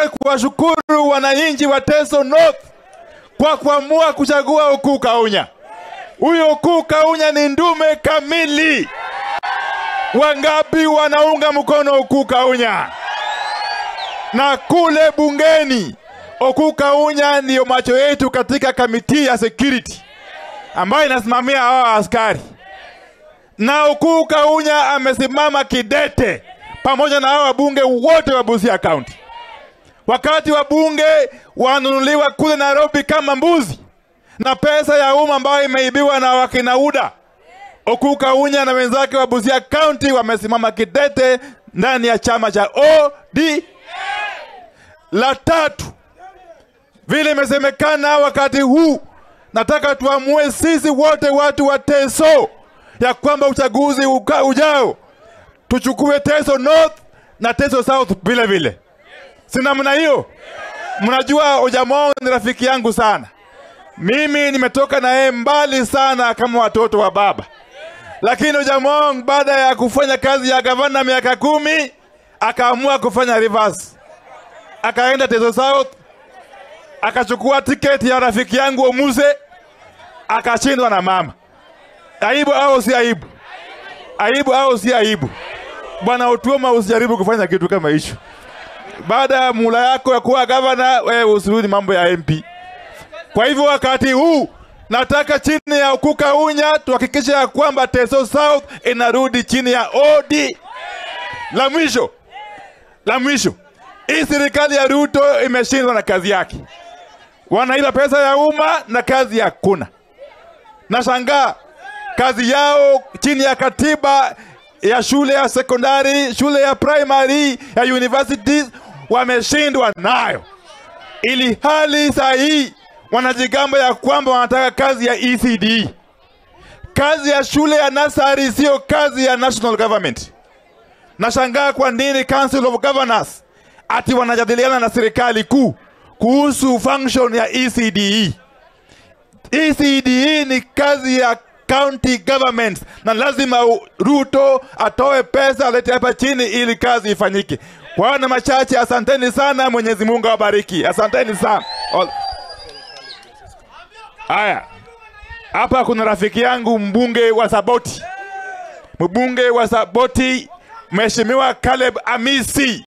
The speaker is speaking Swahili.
Nataka kuwashukuru wananchi wa Teso North kwa kuamua kuchagua Ukur Kaunya. Huyo Ukur Kaunya ni ndume kamili. Wangapi wanaunga mkono Ukur Kaunya? Na kule bungeni, Ukur Kaunya ndiyo macho yetu katika kamiti ya security ambayo inasimamia hawa askari. Na Ukur Kaunya amesimama kidete pamoja na hawa wabunge wote wa Busia County. Wakati wabunge wanunuliwa kule Nairobi kama mbuzi na pesa ya umma ambayo imeibiwa na wakina UDA, Ukur Kaunya na wenzake wa Busia County wamesimama kidete ndani ya chama cha OD. La tatu, vile imesemekana wakati huu, nataka tuamue sisi wote watu wa Teso ya kwamba uchaguzi ujao tuchukue Teso North na Teso South vile vile. Si namna hiyo? Mnajua Ojamong ni rafiki yangu sana. Mimi nimetoka na yeye mbali sana kama watoto wa baba. Lakini Ojamong baada ya kufanya kazi ya gavana miaka 10 akaamua kufanya reverse. Akaenda Teso South, akachukua tiketi ya rafiki yangu Omuse, akashindwa na mama. Aibu au si aibu? Aibu au si aibu? Bwana Otuoma, usijaribu kufanya kitu kama hicho. Baada ya mula yako ya kuwa gavana, wewe usirudi mambo ya MP. Kwa hivyo wakati huu nataka chini ya Ukur Kaunya tuhakikishe ya kwamba Teso South inarudi chini ya OD. La mwisho, hii serikali ya Ruto imeshindwa na kazi yake. Wanaiba pesa ya umma na kazi hakuna. Nashangaa kazi yao chini ya katiba ya shule ya sekondari, shule ya primary, ya universities wameshindwa nayo. Ili hali sahihi wanajigamba ya kwamba wanataka kazi ya ECD. Kazi ya shule ya nursery sio kazi ya national government. Nashangaa kwa nini Council of Governors ati wanajadiliana na serikali kuu kuhusu function ya ECDE. ECDE ni kazi ya county governments na lazima Ruto atoe pesa alete hapa chini ili kazi ifanyike. Kwa na machache, asanteni sana. Mwenyezi Mungu awabariki. Asanteni sana. Haya, hapa kuna rafiki yangu mbunge wa Saboti. Mbunge wa Saboti, Mheshimiwa Caleb Amisi.